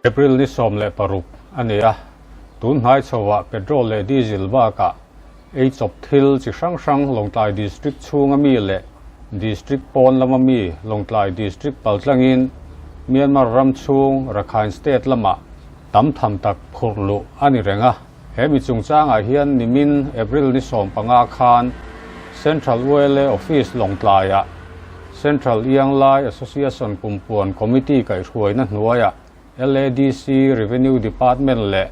April ni 16 a ni a, tun hnai chhoah petrol leh diesel bakah ei chawp thil chi hrang hrang Lawngtlai District chhunga mi leh District pawn lama mi Lawngtlai District paltlangin Myanmar ram chhung Rakhine State lamah tam tham tak phurh luh a ni reng a. He mi chungchangah hian nimin April ni 15 khan Central YLA Office Lawngtlaiah Central Ianglai Association Kumpuan Committee kaihhruaina hnuaiah LADC Revenue Department leh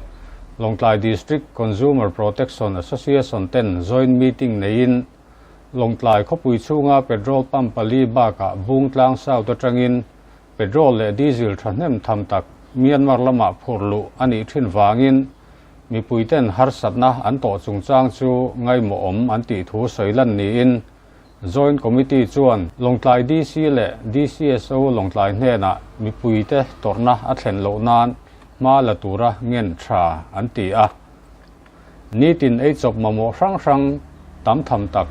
Lawngtlai District Consumer Protection Association ten joint meeting neiin Lawngtlai khawpui chhunga petrol pump pali bakah Bungtlang South atangin petrol leh diesel thahnem tham tak Myanmar lamah phurh luh a nih thin vangin mipuiten harsatna an tawh chungchang chu ngaimawhawm an tih thu sawi lan niin Joint Committee chuan Lawngtlai DC leh DCSO Lawngtlai hnenah mipuite tawrhna a thlen loh nan hma la tura ngen tha an ti a. Nitin ei chawp mamawh hrang hrang tam tham tak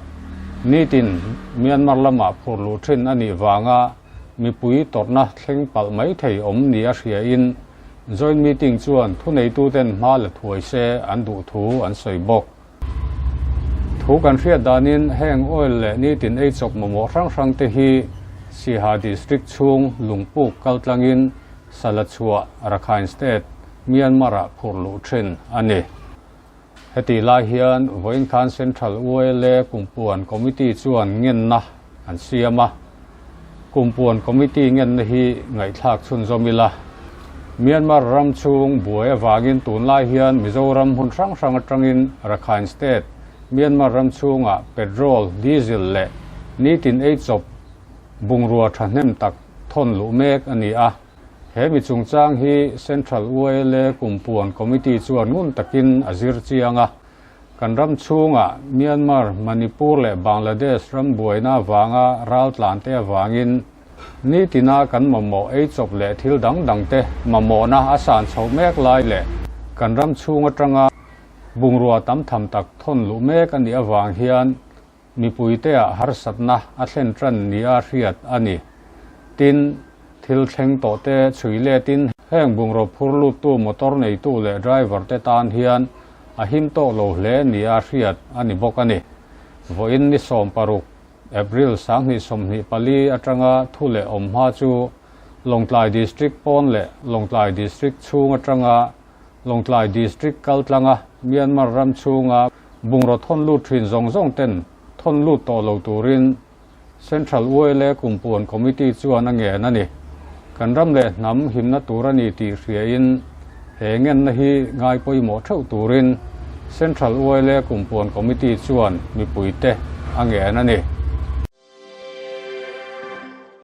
nitin Myanmar lamah phurh luh thin a nih vanga mipui tawrhna thleng palh mai thei awm ni a hriain Joint Meeting chuan thuneituten hma la thuai se an duh thu an sawi bawk. Thu kan hriat danin heng oil leh nitin ei chawp mamawh hrang hrang te hi Siaha District chhung Lungpuk kaltlangin Salachhuah, Rakhine State, Myanmar-ah phurh luh thin a ni. Heti lai hian vawiin khan Central YLA Kumpuan Committee chuan ngenna an siam a. Kumpuan Committee ngenna hi ngaihthlak chhunzawm ila. Myanmar ram chhung buai avangin tunlai hian Mizoram hmun hrang hrang atangin Rakhine State, Myanmar ram chhungah petrol, diesel leh nitin ei chawp bungrua thahnem tak thawn luh mek a ni a. He mi chungchang hi Central YLA Kumpuan Committee chuan ngun takin a zir chiang a. Kan ram chhungah Myanmar, Manipur leh Bangladesh ram buaina avanga ral tlan te avangin nitina kan mamawh ei chawp leh thil dang dang te mamawhna a san chhoh mek lai leh kan ram chhung atanga bungrua tam tham tak thawn luh mek a nih avang hian mipuiteah harsatna a thlen tan nia hriat a ni. Tin, thil thleng tawh te chhui letin heng bungraw phur luttu motor neitu leh driver te tan hian a him tawh lo hle nia hriat a ni bawk a ni. Vawiin ni 16, April 2024 atanga thu leh awm hma chu Lawngtlai District pawn leh Lawngtlai District chhung atanga Lawngtlai District kaltlanga Myanmar ram chhunga bungraw thawn lut thin zawng zawng ten thawn lut tawh lo turin Central YLA Kumpuan Committee chuan a ngen a ni. Kan ram leh hnam himna tur a ni tih hriain he ngenna hi ngai pawimawh theuh turin Central YLA Kumpuan Committee chuan mipuite a ngen a ni.